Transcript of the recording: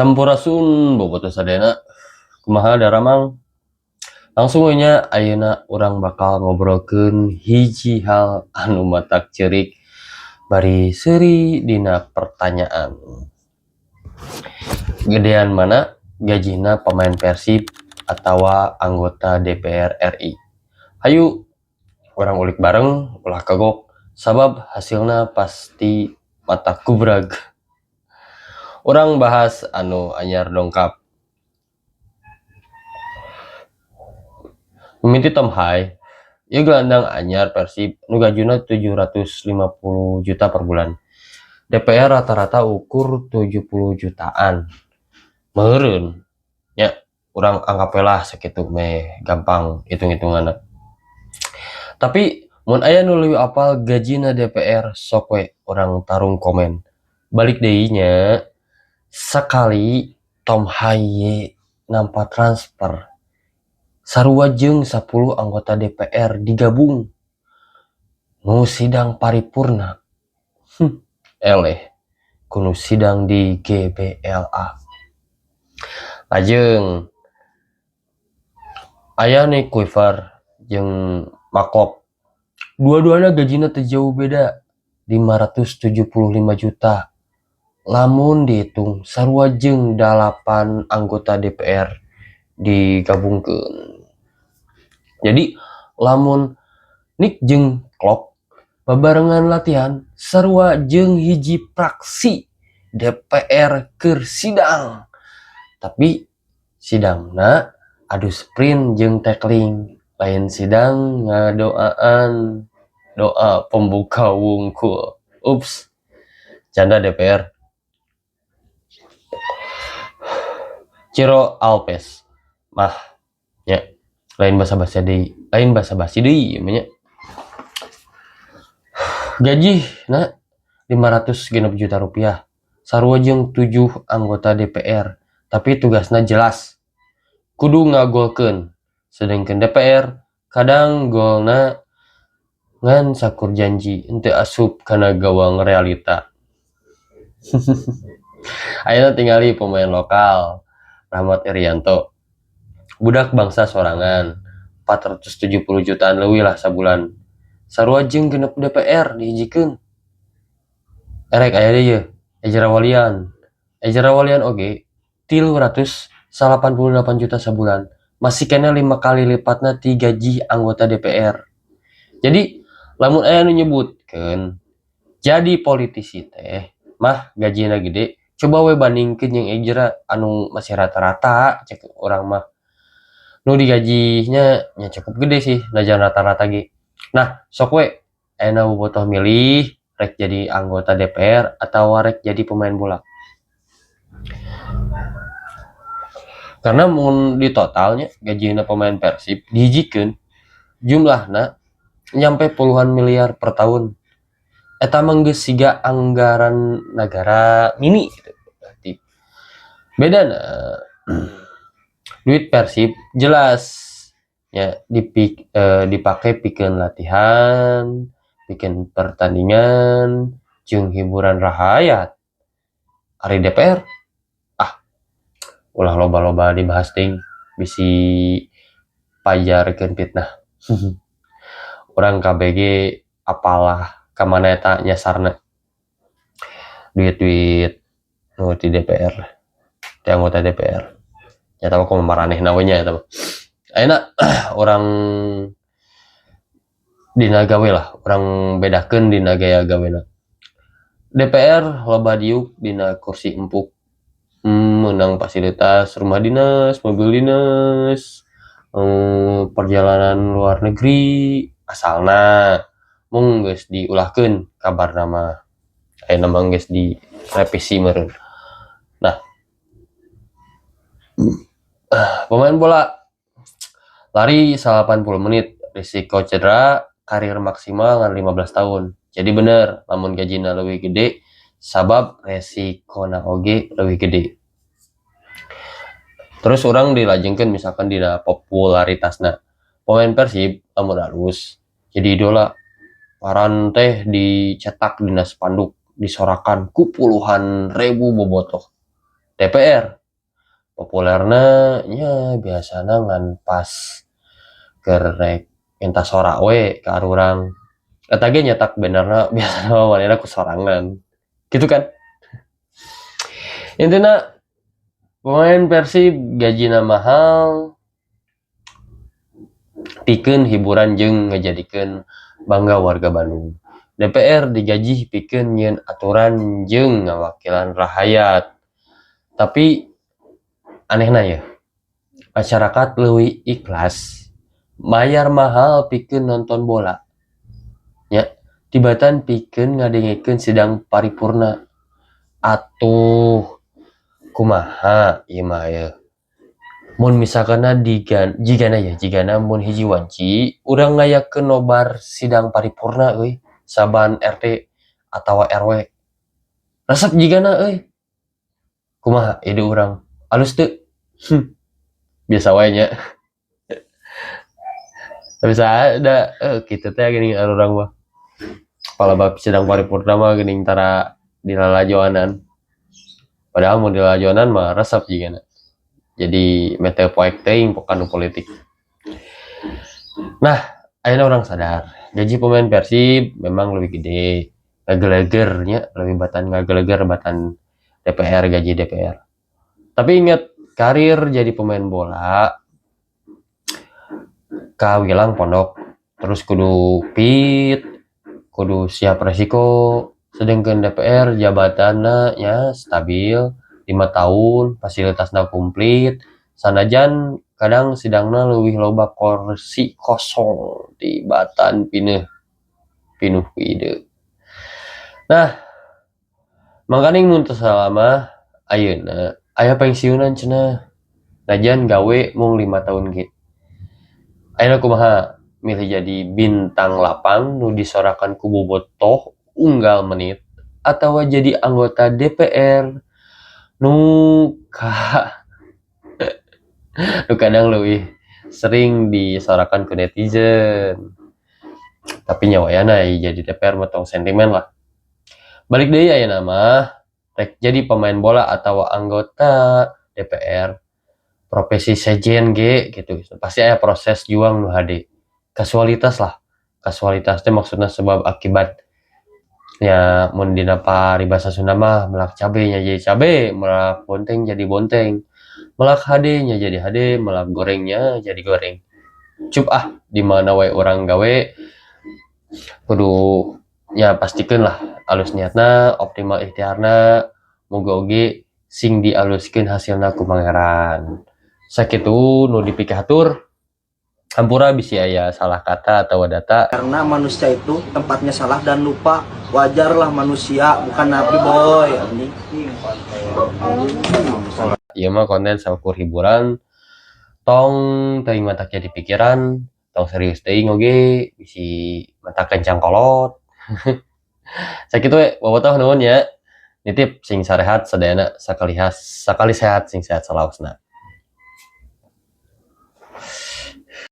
Sampurasun bobotoh sadayana, kumaha daramang? Langsung we nya ayeuna urang bakal ngobrolkeun hiji hal anu matak ceurik bari seuri dina pertanyaan. Gedean mana gajina pamain Persib atawa anggota DPR RI? Hayu urang ulik bareng ulah kagok sabab hasilna pasti matak gubrag. Urang bahas anu anyar dongkap. Mimiti Tom Haye, ieu gelandang anyar Persib nu gajina 750 juta per bulan. DPR rata-rata ukur 70 jutaan. Meureun nya urang anggap we lah sakitu meh gampang hitung-hitunganna. Tapi mun aya nu leuwih apal gajina DPR sok we urang tarung komen. Balik deui nya sakali Tom Haye nampa transfer sarua jeung 10 anggota DPR digabung nu sidang paripurna. Eleh ku nu sidang di GBLA. Lajeng aya Nick Kuiper jeung Maklok. Dua-duana gajina teu jauh beda 575 juta. Lamun dihitung sarua jeung 8 anggota DPR digabungkeun. Jadi lamun Nick jeung Klok babarengan latihan sarua jeung hiji fraksi DPR keur sidang. Tapi sidangna adu sprint jeung tackling, lain sidang ngadoaan doa pembuka wungkul. Ups, canda DPR. Ciro Alves mah nya lain basa-basi deui, lain basa-basi deui nya. Gaji na 506 juta rupiah. Sarua jeung 7 anggota DPR, tapi tugasna jelas. Kudu ngagolkeun. Sedengkeun DPR kadang golna ngan sakur janji henteu asup kana gawang realita. Ayeuna tingali pemain lokal Rahmat Irianto. Budak bangsa sorangan 470 jutaan leuwih lah sabulan. Sarua jeung genep DPR dihijikeun. Erek aya deui yeuh Ezra Walian. Ezra Walian oge 388 juta sabulan. Masih keneh 5 kali lipatna ti gaji anggota DPR. Jadi lamun aya nu nyebutkeun jadi politisi teh mah gajina gede, coba we bandingkeun jeung Ezra anu masih rata-rata cek urang mah. Nu digajinya nya cukup gede sih najan rata-rata ge. Nah, sok we ayeuna bobotoh milih rek jadi anggota DPR atawa rek jadi pemain bola. Karena mun di totalnya gajina pemain Persib dihijikeun jumlahna nyampe puluhan miliar per tahun. Eta mah geus siga anggaran negara mini gitu. Berarti bedana duit Persib jelas ya dipake pikeun latihan, pikeun pertandingan, jeung hiburan rahayat. Ari DPR ah ulah loba-loba dibahas teuing bisi pajarkeun fitnah. Urang KBG apalah ka mana eta nyasarna duit-duit nu ti DPR, ti anggota DPR. Nya eta mah kumaha maranehna we nya eta mah. Ayeuna urang dina gawe lah, urang bedakeun dina gaya gawena. DPR loba diuk dina kursi empuk, meunang fasilitas rumah dinas, mobil dinas, perjalanan luar negeri, asalna mung geus diulahkeun kabarna mah. Ayeuna mah geus direvisi meureun. Nah, pemain bola lari 80 menit, risiko cedera, karir maksimal ngan 15 tahun. Jadi bener lamun gajina leuwih gede sabab resikona oge leuwih gede. Terus urang dilajengkeun misalkan dina popularitasna. Pemain Persib lamun alus jadi idola, ngaran teh dicetak dina spanduk, disorakan ku puluhan ribu bobotoh. DPR populerna nya biasana ngan pas keur rek minta sora we ka arurang. Eta ge nyetak bannerna biasana mah manehna ku sorangan kitu kan. Intina pemain Persib gajina mahal pikeun hiburan jeung ngajadikeun bangga warga Bandung. DPR digaji pikeun nyieun aturan jeung ngawakilan rahayat. Tapi anehna ya, masyarakat leuwih ikhlas mayar mahal pikeun nonton bola nya tibatan pikeun ngadengekeun sidang paripurna. Atuh kumaha ieu mah ye? Mun misalkanna digan jigana ye, jigana mun hiji wanci urang ngayakeun nobar sidang paripurna euy saban RT atawa RW. Resep jigana euy. Kumaha ide urang? Alus teu? Biasa wae nya. Tapi saha da kitu teh geuning urang mah. Palebah sidang paripurna mah geuning tara dilalajoanan. Padahal mun dilalajoanan mah resep jigana. Jadi meh teu poek teuing kana politik. Nah, ayeuna urang sadar gaji pemain Persib memang lebih gede, ngageleger nya, lebih batan ngageleger batan DPR, gaji DPR. Tapi inget, karir jadi pemain bola kawilang pondok, terus kudu fit, kudu siap resiko. Sedangkan DPR jabatanna nya stabil 5 tahun, fasilitasna komplit, sanajan kadang sidangna leuwih loba kursi kosong tibatan pinuh pinuh ku ide. Nah, mangkaning mun teu salah mah ayeuna aya pensiunan cenah najan gawe mung 5 tahun ge. Ayeuna kumaha, milih jadi bintang lapang nu disorakan ku bobotoh unggal menit atawa jadi anggota DPR nu kadang leuwih sering disorakan ku netizen? Tapi nya wayahna jadi DPR mah tong sentimen lah. Balik deui, ayeuna mah rek jadi pemain bola atawa anggota DPR, profesi sejen ge gitu pasti aya proses juang nu hade. Kasualitas lah, kasualitas teh maksudna sebab akibat nya. Mun dina paribasa Sunda mah melak cabe nya jadi cabe, melak bonteng jadi bonteng, melak hade nya jadi hade, melak gorengnya jadi goreng. Cup ah, di mana wae urang gawe kudu nya pastikeun lah alus niatna, optimal ikhtiarna, muga oge sing dialuskeun hasilna ku Pangeran. Sakitu nu dipikahatur, hampura bisi aya salah kata atau data. Karena manusia itu tempatnya salah dan lupa. Wajarlah, manusia, bukan nabi, boy. Anjing. Ieu mah konten saukur hiburan, tong teuing matak jadi pikiran, tong serius teuing oge bisi matak kencang kolot. Sakitu we, bobotoh, nuhun ya. Nitip sing sarehat sadayana, sakali sehat sing sehat salawasna.